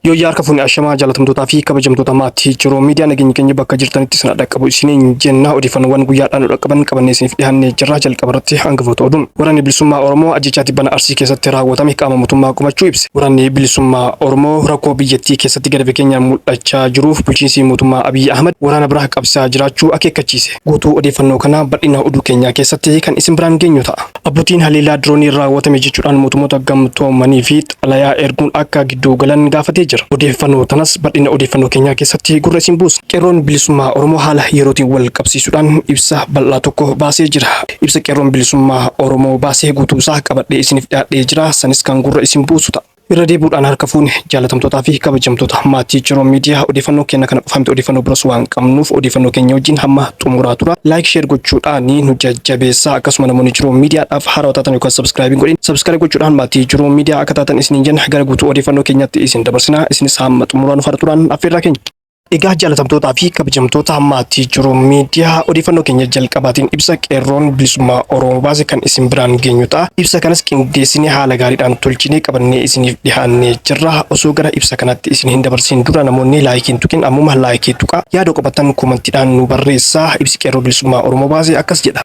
Yooyyaa harka fuune ashamaa jaalatamtootaa fi kabajamtoota maatii jiruu miidiyaa nageenyi keenya bakka jirtanitti sana dhaqqabu isiniin jenna odeeffannoowwan guyyaadhaan nu dhaqqaban qabannee isiniif dhiyaannee jirra jalqaba irratti hangafoota oduu. Waraanni bilisummaa Oromoo ajjechaa tibbana Arsii keessatti raawwatame qaama mootummaa komachuu ibse. Waraanni bilisummaa Oromoo rakkoo biyyattii keessatti gadi fageenyaan mul'achaa jiruuf bulchiinsi mootummaa Abiyyi Ahmad waraana biraa qabsiisaa jiraachuu akeekkachiise. Guutuu odeeffannoo kanaa bal'ina oduu keenyaa keessatti kan isin biraan geenyu ta'a. Abbutiin haleellaa diroonii raawwatame jechuudhaan mootummoota gamtoomanii fi xalayaa erguun akka gidduu galan gaafatee jira. Odeeffannoo tanas bal'ina odeeffannoo keenyaa keessatti gurra isin buusa. Qeerroon bilisummaa Oromoo haala yerootiin wal qabsiisuudhaan ibsa bal'aa tokko baasee jira. Ibsa qeerroon bilisummaa Oromoo baasee guutuu isaa qabadhee isiniif dhiyaadhee jira. Sanis kan gurra isin buusu ta'a. Irra deebi'uudhaan harka fuune jaalatamtootaa fi kabajamtoota maatii Jiroo Miidiyaa odeeffannoo keenya kana qofa miti odeeffannoo biras waan qabnuuf odeeffannoo keenya wajjin hamma xumuraa tura. Like share gochuudhaan nu jajjabeessaa akkasuma namoonni Jiroo Miidiyaadhaaf haarawaa taatan yookaan subscribe godhin subscribe gochuudhaan maatii Jiroo Miidiyaa akka taatan isiniin jenna gara guutuu odeeffannoo keenyaatti isin dabarsina isinis hamma xumuraa nu faana turaan affeerraa keenya. Egaa jaalatamtootaa fi kabajamtoota maatii Jiruu Miidiyaa odeeffannoo keenya jalqabaatiin ibsa qeerroon bilisummaa Oromoo baase kan isin biraan geenyu ta'a. Ibsa kanas qindeessinee haala gaariidhaan tolchinee qabannee isiniif dhihaannee jirra. Osoo gara ibsa kanatti isin hin dabarsin dura namoonni laayikii hin tuqin ammuma laayikii tuqaa. Yaada qabatan komantiidhaan nu barreessaa. Ibsi qeerroo bilisummaa Oromoo baase akkas jedha.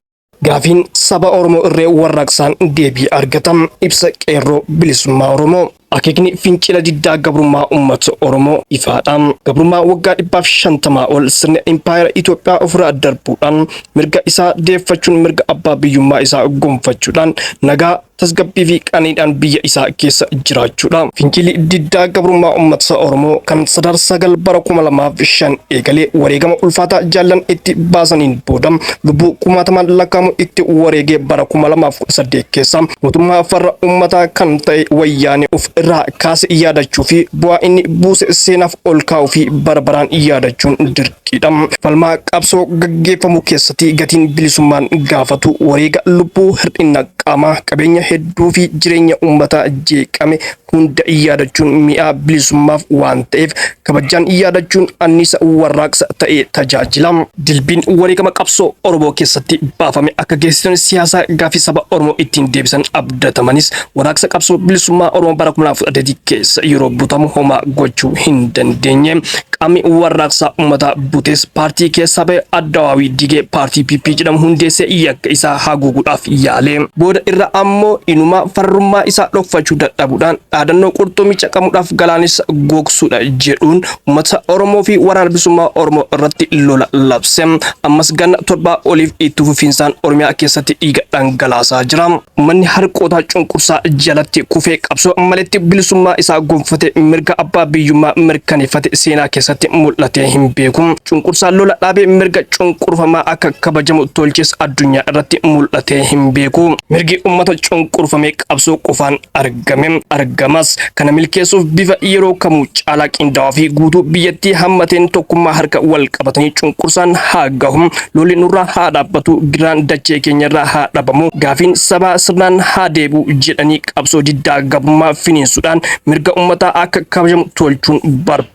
Gaafiin saba Oromoo irree warraaqsaan deebii argata. Ibsa qeerroo bilisummaa Oromoo. Akeekni fincila diddaa gabrummaa uummata Oromoo ifaadha. Gabrummaa waggaa 150 ol sirna impaayera Itoophiyaa ofirraa darbuudhaan mirga isaa deeffachuun mirga abbaa biyyummaa isaa gonfachuudhaan nagaa tasgabbii fi qaniidhaan biyya isaa keessa jiraachuudha. Fincilli diddaa gabrummaa uummata Oromoo kan Sadaasa 9 bara 2005 eegalee wareegama ulfaataa jaallan itti baasaniin booda lubbuu kumaatamaan lakkaa'amu itti wareegee bara 2018 keessa mootummaa farra uummataa kan ta'e wayyaanee of irraa kaase yaadachuu fi bu'aa inni buuse seenaaf ol kaa'uu fi bara baraan yaadachuun dirqiidha. Falmaa qabsoo gaggeeffamu keessatti gatiin bilisummaan gaafatu wareega lubbuu hir'ina qaamaa qabeenya hedduu fi jireenya uummataa jeeqame hunda yaadachuun mi'aa bilisummaaf waan ta'eef kabajaan yaadachuun anniisa warraaqsa ta'ee tajaajila. Dilbiin wareegama qabsoo Oromoo keessatti baafame akka geessitoonni siyaasaa gaaffii saba Oromoo ittiin deebisan abdatamanis warraaqsa qabsoo bilisummaa Oromoo bara 2018 keessa yeroo butamu homaa gochuu hin dandeenye. Qaamni warraaqsaa uummataa butees paartii keessaa ba'e Addawaawii diigee paartii PP jedhamu hundeessee yakka isaa haguuguudhaaf yaale. Booda irra ammoo inuma farrummaa isaa dhokfachuu dadhabuudhaan dhaadannoo qurxummii caqamuudhaaf galaanessa gogsuudha jedhuun uummata Oromoo fi waraana bilisummaa Oromoo irratti lola labse. Ammas ganna torbaa oliif itti fufiinsaan Oromiyaa keessatti dhiiga dhangalaasaa jira. Uummanni harqootaa cunqursaa jalatti kufee qabsoo maletti bilisummaa isaa gonfate mirga abbaa biyyummaa mirkaneeffate seenaa keessatti mul'atee hin beeku. Cunqursaa lola dhaabee mirga cunqurfamaa akka kabajamu tolches addunyaa irratti mul'atee hin beeku. Mirgi uummata cunqurfamee qabsoo qofaan argame argamas. Kana milkeessuuf bifa yeroo kamuu caalaa qindaa'aa fi guutuu biyyattii hammateen tokkummaa harka wal qabatanii cunqursaan haa gahu. Lolli nurraa haa dhaabbatu, giraan dachee keenyarraa haa dhabamu, gaafiin sabaa sirnaan haa deebi'u jedhanii qabsoo diddaa gabrummaa finiinsuudhaan mirga uummataa akka kabajamu tolchuun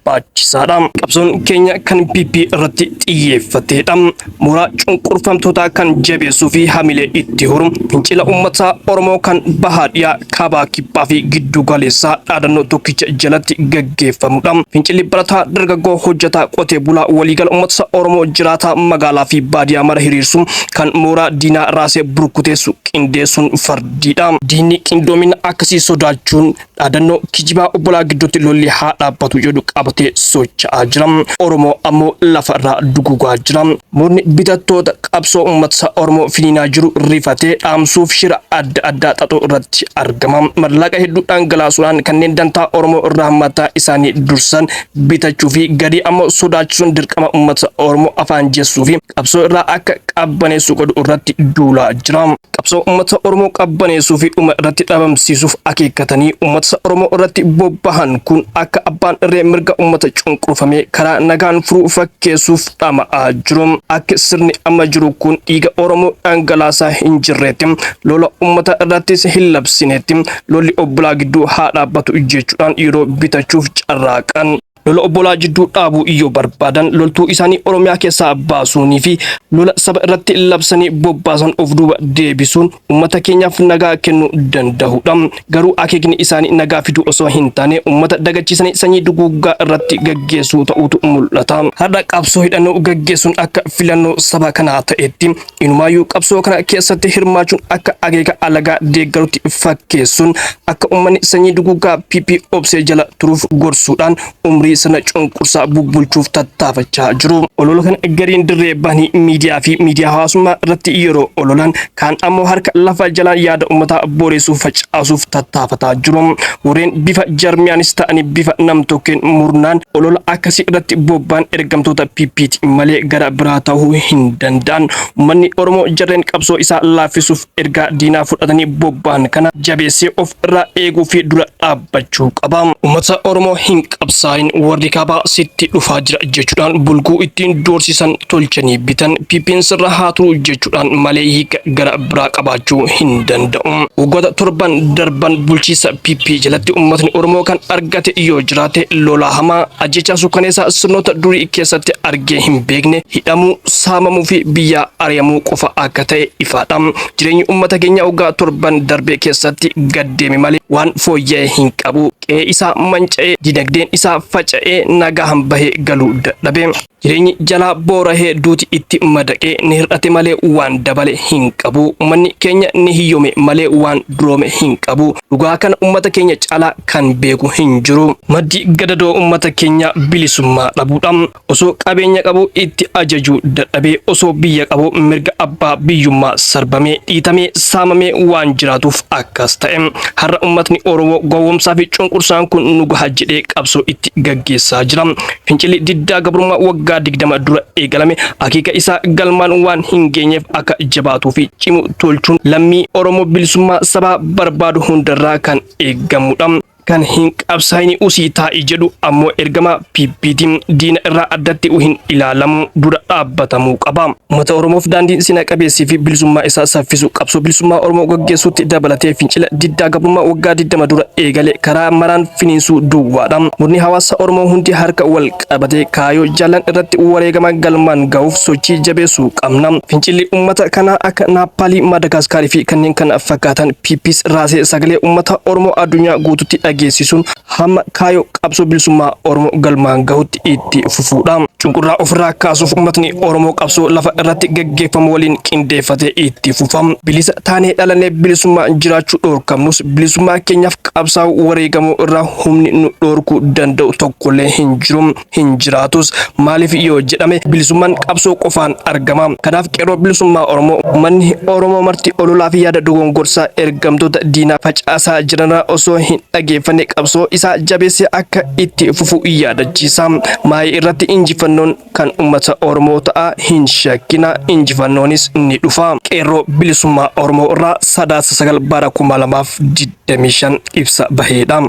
barbaachisaadha. Qabsoon keenya kan PP irratti xiyyeeffateedha. Mooraa cunqurfamtootaa kan jabeessuu fi hamilee itti horu fincila uummataa Oromoo kan bahaa dhiyaa kaabaa kibbaa fi giddu galeessaa dhaadannoo tokkicha jalatti gaggeeffamudha. Fincilli barataa dargaggoo hojjetaa qotee bulaa waliigala uummata Oromoo jiraataa magaalaa fi baadiyaa mara hiriirsu kan mooraa diinaa raasee burkuteessu qindeessuun fardiidha. Diinni qindoomina akkasii sodaachuun dhaadannoo kijibaa obbolaa gidduutti lolli haa dhaabbatu jedhu qabatee socho'aa jira. Oromoo ammoo lafa irraa dugugaa jira. Murni bitattoota qabsoo uummata Oromoo finiinaa jiru rifatee dhaamsuuf shira adda addaa xaxuu irratti argama. Mallaqa hedduu dhangalaasuudhaan kanneen dantaa Oromoo irraa mataa isaanii dursan bitachuu fi gadii ammoo sodaachisuun dirqama uummata Oromoo afaan jessuu fi qabsoo irraa akka qabbaneessu godhu irratti duulaa jira. Qabsoo uummata Oromoo qabbaneessuu fi dhuma irratti dhabamsiisuuf akeekkatanii uummata Oromoo irratti bobbahan kun akka abbaan irree mirga uummata cunqurfamee karaa nagaan furuu fakkeessuuf dhama'aa jiru. Akka sirni amma jiru kun dhiiga Oromoo dhangalaasaa hin jirreetti lola uummata irrattis hin labsineetti lolli obbolaa gidduu haa dhaabbatu jechuudhaan yeroo bitachuuf carraaqan. Lola obbolaa jidduu dhaabuu yoo barbaadan loltuu isaanii Oromiyaa keessaa baasuunii fi lola saba irratti labsanii bobbaasan of duuba deebisuun uummata keenyaaf nagaa kennuu danda'udha. Garuu akeekni isaanii nagaa fiduu osoo hin taane uummata dagachiisanii sanyii duguuggaa irratti gaggeessuu ta'uutu mul'ata. Har'a qabsoo hidhannoo gaggeessuun akka filannoo saba kanaa ta'etti inumaayyuu qabsoo kana keessatti hirmaachuun akka akeeka alagaa deeggarutti fakkeessuun akka uummanni sanyii duguuggaa PP obsee jala turuuf gorsuudhaan umrii sirna cunqursaa bubbulchuuf tattaafachaa jiru. Olola kana gariin dirree bahanii miidiyaa fi miidiyaa hawaasummaa irratti yeroo ololan kaan ammoo harka lafa jalaan yaada uummataa booreessuuf facaasuuf tattaafataa jiru. Warreen bifa jarmiyaanis ta'anii bifa namtokkeen murnaan olola akkasii irratti bobba'an ergamtoota PP'ti malee gara biraa ta'uu hin danda'an. Uummanni Oromoo jarreen qabsoo isaa laaffisuuf ergaa diinaa fudhatanii bobba'an kana jabeessee of irraa eeguu fi dura dhaabbachuu qaba. Uummata Oromoo hin qabsaa'in warri kaabaa sitti dhufaa jira jechuudhaan bulguu ittiin doorsisan tolchanii bitan PP'n sirra haa turu jechuudhaan malee hiika gara biraa qabaachuu hin danda'u. Waggoota torban darban bulchiinsa PP jalatti uummatni Oromoo kan argate yoo jiraate lola hamaa ajjechaa suukaneessaa sirnoota durii keessatti argee hin beekne hidhamuu, saamamuu fi biyyaa ari'amuu qofa akka ta'e ifaadha. Jireenyi uummata keenya waggaa torban darbe keessatti gaddeeme malee waan fooyya'e hin qabu. Qe'ee isaa manca'ee, dinagdeen isaa faca'ee nagaan bahee galuu dadhabe. Jireenyi jalaa boorahee duuti itti madaqee ni hir'ate malee waan dabale hin qabu. Uummanni keenya ni hiyyome malee waan duroome hin qabu. Dhugaa kana uummata keenya caalaa kan beeku hin jiru. Maddi gadadoo uummata keenya bilisummaa dhabuudha. Osoo qabeenya qabu itti ajajuu dadhabee osoo biyya qabu mirga abbaa biyyummaa sarbamee dhiitamee saamamee waan jiraatuuf akkas ta'e. Har'a uummatni Oromoo gowwoomsaa fi cunqursaan kun nu gaha jedhee qabsoo itti gaggeessaa jira. Fincilli diddaa gabrummaa waggaa 20 dura eegalame akeeka isaa galmaan waan hin geenyeef akka jabaatuu fi cimu tolchuun lammii Oromoo bilisummaa sabaa barbaadu hundarraa kan eegamudha. Kan hin qabsaa'ini usii taa'i jedhu ammoo ergama PP'tiin diina irraa addatti hin ilaalamu dura dhaabbatamuu qaba. Uummata Oromoof daandiin seena qabeessii fi bilisummaa isaa saffisu qabsoo bilisummaa Oromoo gaggeessuutti dabalatee fincila diddaa gabrummaa waggaa 20 dura eegale karaa maraan finiinsuu duwwaadha. Murni hawaasa Oromoo hundi harka wal qabatee kaayoo jaalan irratti wareegama galmaan gahuuf sochii jabeessuu qabna. Fincilli uummata kanaa akka Naappaalii, Maadagaaskaarii fi kanneen kana fakkaatan PPs raasee sagalee uummata Oromoo addunyaa guututti dhageessisuun hamma kaayoo qabsoo bilisummaa Oromoo galmaan gahutti itti fufuudha. Cunqurraa ofirraa kaasuuf uummatni Oromoo qabsoo lafa irratti gaggeeffamu waliin qindeeffatee itti fufa. Bilisa taanee dhalannee bilisummaa jiraachuu dhorkamnus bilisummaa keenyaaf qabsaa'uu wareegamuu irraa humni nu dhorkuu danda'u tokkollee hin jiru hin jiraatus. Maaliif yoo jedhame bilisummaan qabsoo qofaan argama. Kanaaf qeerroo bilisummaa Oromoo uummanni Oromoo marti ololaa fi yaada dogongorsaa ergamtoota diinaa facaasaa jiranirraa osoo hin dhageeffanne qabsoo isaa jabeessee akka itti fufu yaadachiisa. Maayii irratti injifannoon kan uummata Oromoo ta'a hin shakkina injifannoonis ni dhufa. Qeerroo bilisummaa Oromoo irraa Sadaasa 9 bara 2025 ibsa baheedha.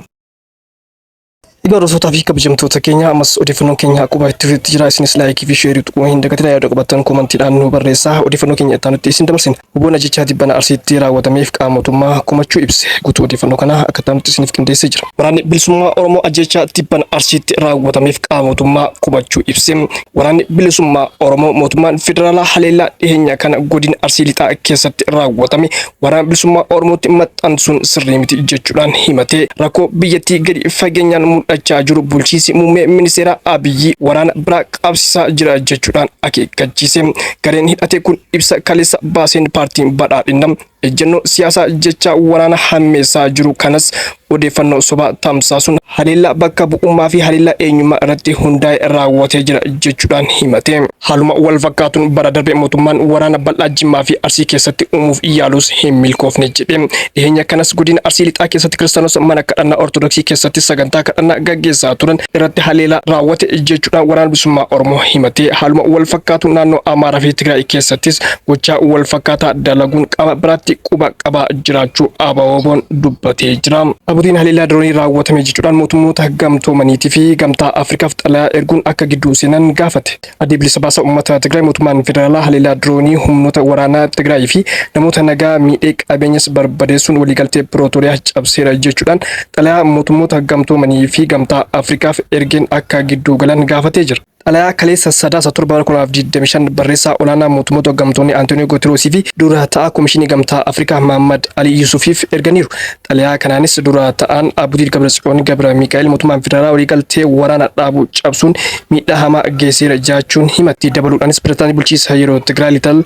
Egaa hordoftoota fi kabajamtoota keenya ammas odeeffannoon keenya akkuma itti fufetti jira. Isinis like fi share tuquu hin dagatinaa. Yaada qabaattan komantiidhaan nu barreessaa. Odeeffannoo keenya itti aanutti isin dabarsina. Huboon ajjechaa tibbana Arsiitti raawwatameef qaama mootummaa komachuu ibse. Guutuu odeeffannoo kanaa akka itti aanutti isiniif qindeessee jira. Waraanni Bilisummaa Oromoo ajjechaa tibbana Arsiitti raawwatameef qaama mootummaa komachuu ibse. Waraanni Bilisummaa Oromoo mootummaan federaalaa haleellaa dhiheenya kana godina Arsii Lixaa keessatti raawwatame Waraana Bilisummaa Oromootti maxxansuun sirrii miti jechuudhaan himate. Rakkoo biyyattii gadi fageenyaan mul'achaa jiru bulchiinsi muummee ministeera Abiyyi waraana biraa qabsiisaa jira jechuudhaan akeekkachiise. Gareen hidhate kun ibsa kaleessa baaseen paartiin badhaadhina ejjennoo siyaasaa jecha waraana hammeessaa jiru kanas odeeffannoo sobaa tamsaasuun haleellaa bakka bu'ummaa fi haleellaa eenyummaa irratti hundaa'e raawwatee jira jechuudhaan himate. Haaluma wal fakkaatuun bara darbe mootummaan waraana bal'aa Jimmaa fi Arsii keessatti uumuuf yaalus hin milkoofne jedhe. Dhiheenya kanas godina Arsii Lixaa keessatti kiristaanota mana kadhannaa Ortodoksii keessatti sagantaa kadhannaa gaggeessaa turan irratti haleelaa raawwate jechuudhaan waraana bilisummaa Oromoo himate. Haaluma wal fakkaatuun naannoo Amaaraa fi Tigraay keessattis gochaa wal fakkaataa dalaguun qaama biraatti quba qabaa jiraachuu ABO'n dubbatee jira. Abutiin haleellaa diroonii raawwatame jechuudhaan mootummoota gamtoomaniitii fi gamtaa Afrikaaf xalayaa erguun akka gidduu seenan gaafate. Addi Bilisa Baasaa Uummata Tigraay mootummaan federaalaa haleellaa diroonii humnoota waraanaa Tigraay fi namoota nagaa miidhee qabeenyas barbadeessuun waliigaltee Pirootoriyaa cabseera jechuudhaan xalayaa mootummoota gamtoomanii fi Gamtaa Afrikaaf ergeen akka gidduu galan gaafatee jira. Xalayaa kaleessa Sadaasa 7 bara 2025 barreessaa olaanaa mootummoota gamtoonni Antooniyoo Guteroosii fi dura ta'aa Komishinii Gamtaa Afrikaa Mahaammad Alii Yusufiif erganiiru. Xalayaa kanaanis dura ta'aan Abudiid Gabratsiyoon Gabra Miikaa'el mootummaan federaalaa waliigaltee waraana dhaabuu cabsuun miidhaa hamaa geesseera jaachuun himatti. Dabaluudhaanis pirezidaantii bulchiinsa yeroo Tigraay Lital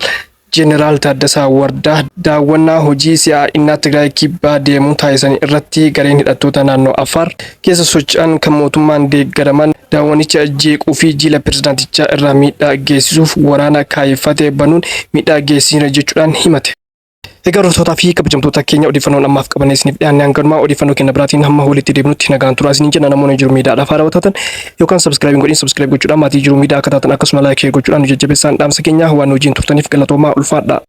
Jeneraal Taaddasaa Wardaa daawwannaa hojii si'aa'innaa Tigraay Kibbaa deemuun taasisan irratti gareen hidhattoota naannoo Affaar keessa socho'an kan mootummaan deeggaraman daawwanicha jeequu fi jila pirezidaantichaa irraa miidhaa geessisuuf waraana kaayyeffate banuun miidhaa geessisaniira jechuudhaan himate. Egaa hordoftoota fi kabajamtoota keenya odeeffannoon ammaaf qabannee isiniif dhiyaanne hanganumaa odeeffannoo keenya biraatiin hamma walitti deebinutti nagaan turaa isiniin jenna namoonni jiru miidiyaadhaaf haarawaa taatan yookaan subscribe hin godhin subscribe gochuudhaan maatii jiru miidiyaa akka taatan akkasuma like gochuudhaan nu jajjabeessaan dhaamsa keenya waan nu wajjin turtaniif galatoomaa ulfaadha.